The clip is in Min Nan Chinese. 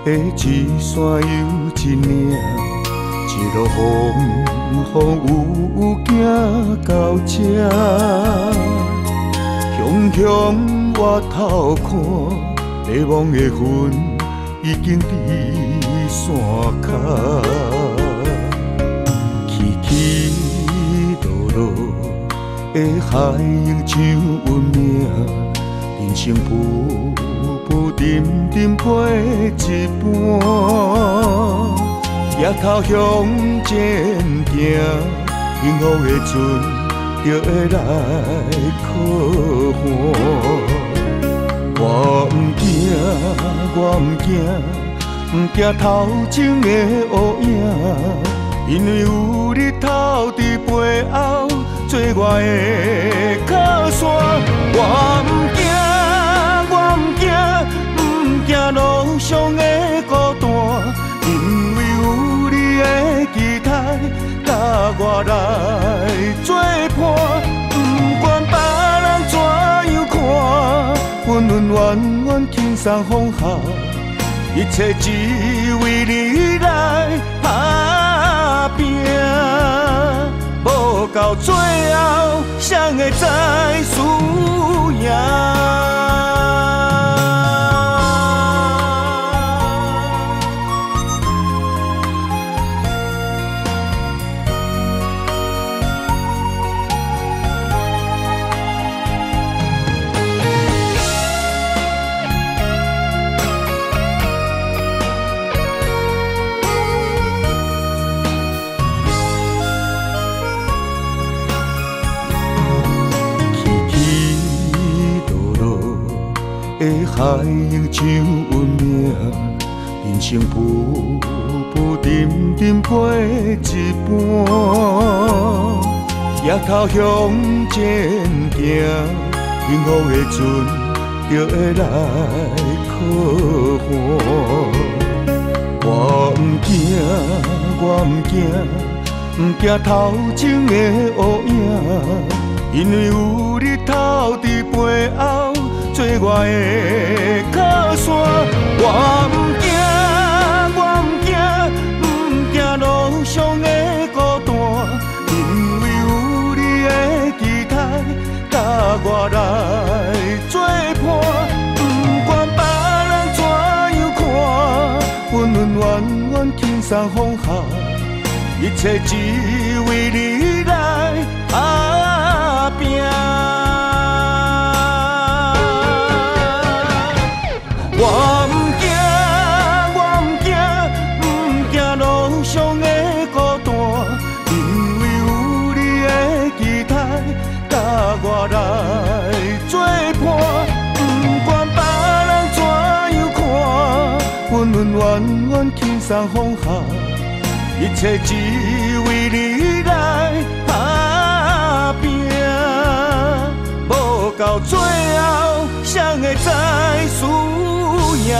的一山又一岭，一路风风雨雨行到这。雄雄回头看，迷惘的云已经伫山脚，起起落落的海涌像阮命，人生浮浮沉沉过一半，抬头向前行，幸福的船就会来靠岸。我毋惊，我毋惊，毋惊头前的乌影，因为有日头伫背后做我的靠山。我毋惊，我毋惊，毋惊路上的孤单，因为有你的期待，佮我来作伴。不管别人怎样看，温温暖暖轻松放下，一切只为你来打拼。无到最后，谁会知输赢？海涌像阮命，人生浮浮沉沉过一半，抬头向前行，幸福的船就会来靠岸。我毋惊，我毋惊，毋惊头前的乌影，因为有日头伫背后做我的靠山。我毋惊，我毋惊，毋惊路上的孤单，因为有你的期待，佮我来作伴。不管别人怎样看，温温暖暖轻松放下，一切只为你来打拼。我毋惊，我毋惊，毋惊路上的孤单，因为有你的期待，佮我来作伴。不管别人怎样看，温温暖暖轻松放下，一切只为你来打拼。无到最后，谁会知输赢？